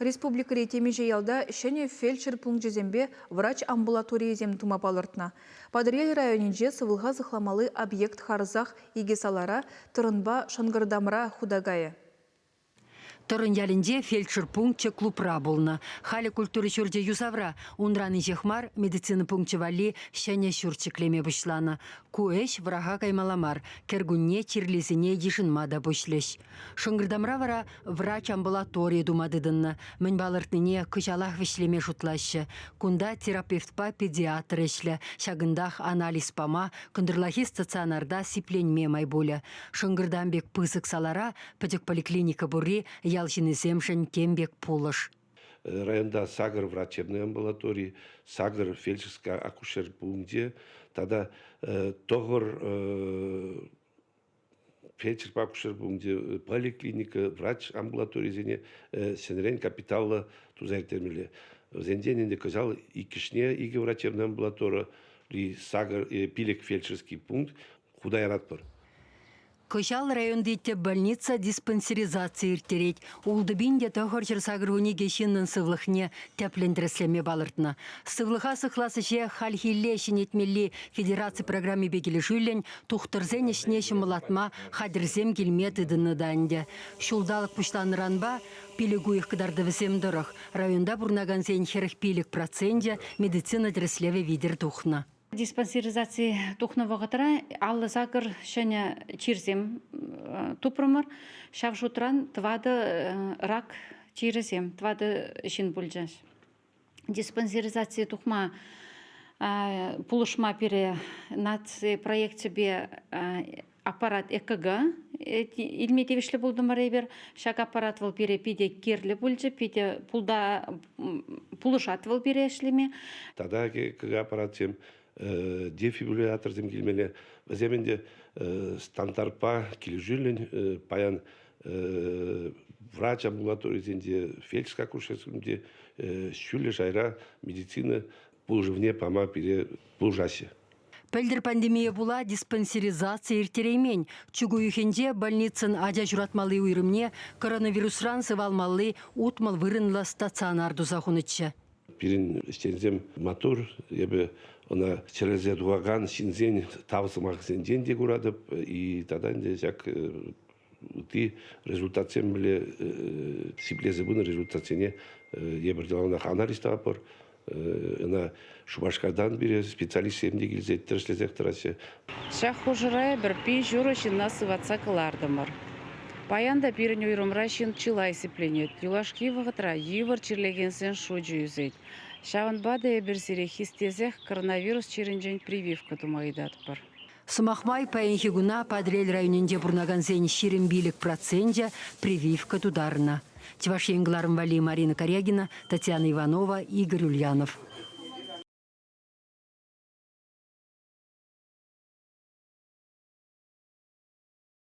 Республикӑри темиҫе ялта ҫӗнӗ фельдшер пункчӗсемпе врач амбулаторийӗсем тума палӑртнӑ. Патӑрьел районӗнче сывлӑха сыхламалли объект харӑсах икӗ салара, Тӑрӑнпа Шӑнкӑртамра хута кайӗ. Тӑрӑн ялӗнче фельдшер пункчӗ клубра пулнӑ. Халӗ культура ҫурчӗ юсавра. Унран инҫех мар медицина пункчӗ валли ҫӗнӗ ҫурт ҫӗклеме пуҫланӑ. Ку ӗҫ вӑраха каймалла мар, кӗркунне чирлисене йышӑнма та пуҫлӗҫ. Шӑнкӑртамра вара врач амбулаторийӗ тума тытӑннӑ. Мӗн палӑртнине кӑҫалах вӗҫлеме шутлаҫҫӗ. Кунта терапевтпа педиатр ӗҫлӗ. Ҫакӑнтах анализ пама, кӑнтӑрлахи стационарта сипленме май пулӗ. Шӑнкӑртам пек пысӑк салара Пӗчӗк поликлиника пурри ял ҫыннисемшӗн тем пек пулӑш. Районта сакӑр врачебный амбулатори, сакӑр фельдшерская акушер пункчӗ тата тӑхӑр фельдшерпа акушер пункчӗ, поликлиника, врач амбулаторийӗсене ҫӗнӗрен капиталлӑ туса ирттермелле. Вӗсенчен ӗнтӗ кӑҫал иккӗшне икӗ врачебный амбулатори, сакӑр пилӗк фельдшерский пункт хута яратпӑр. Кӑҫал районти тӗп больница диспансеризаци ирттерет. Ултӑ пин те 982 ҫыннӑн сывлӑхне тӗплӗн тӗрӗслеме палӑртнӑ. Сывлӑха сыхлас ӗҫе хальхилле ҫӗнетмелли федераци программипе килӗшӳллӗн тухтӑрсен ӗҫне ҫӑмӑллатма хатӗрсем килме тытӑннӑ та ӗнтӗ. Ҫулталӑк пуҫланнӑранпа пилӗк уйӑх кӑтартӑвӗсем тӑрӑх районта пурӑнакансен 45 проценчӗ медицина тӗрӗслевӗ витӗр тухнӑ. Диспансеризаци тухнӑ вӑхӑтра 58 ҫӗнӗ чирсем тупрӑмӑр. Ҫав шутран тӑватӑ рак чирӗсем, тӑватӑ ҫын пулчӗҫ. Диспансеризаци тухма пулӑшма пире наци проекчӗпе аппарат ЭКГ илме тивӗҫлӗ пултӑмӑр эпир. Ҫак аппарат вӑл пире питӗ кирлӗ пулчӗ, питӗ пулӑшать вӑл пире ӗҫлеме. Тата ЭКГ аппаратсем, дефибрилляторсем килмелле. Вӗсем ӗнтӗ стандартпа килӗшӳллӗн паян врач амбулаторийӗсенче, фельдшерская акушерсенче ҫӳллӗ шайра медицина пулӑшӑвне пама пире пулӑшаҫҫӗ. Пӗлтӗр пандемие пула диспансеризаци ирттереймен. Чӳк уйӑхӗнче больницӑн ача ҫуратмалли уйрӑмне коронавирусран сывалмалли 60 вырӑнлӑ стационар туса хунӑччӗ. Пирӗн ӗҫченсем маттур. Эпӗ ӑна чӗрӗлсе тухакан ҫынсен тав сӑмахӗсенчен те куратӑп. И тата ӗнтӗ ҫак ытти результатсем мӗнле сиплесе пынӑ результатсене эпир яланах анализ тӑватпӑр. Ӑна Шупашкартан пире специалистсем те килсе тӗрӗслесех тӑраҫҫӗ. Ҫак хушӑра эпир пин ҫурӑ ҫынна сыватса кӑлартӑмӑр. Паян та пирӗн уйрӑмра ҫын чылай сипленет. Юлашки вӑхӑтра йывӑр чирлекенсен шучӗ ӳсет. Ҫавӑнпа та эпир сире хистесех коронавирус чирӗнчен прививка тума ыйтатпӑр. Сӑмах май, паянхи куна Патӑрьел районӗнче пурӑнакансен 25 проценчӗ прививка тутарнӑ. Чӑваш Ен кӑларӑм валли Марина Карягина, Татьяна Иванова, Игорь Ульянов.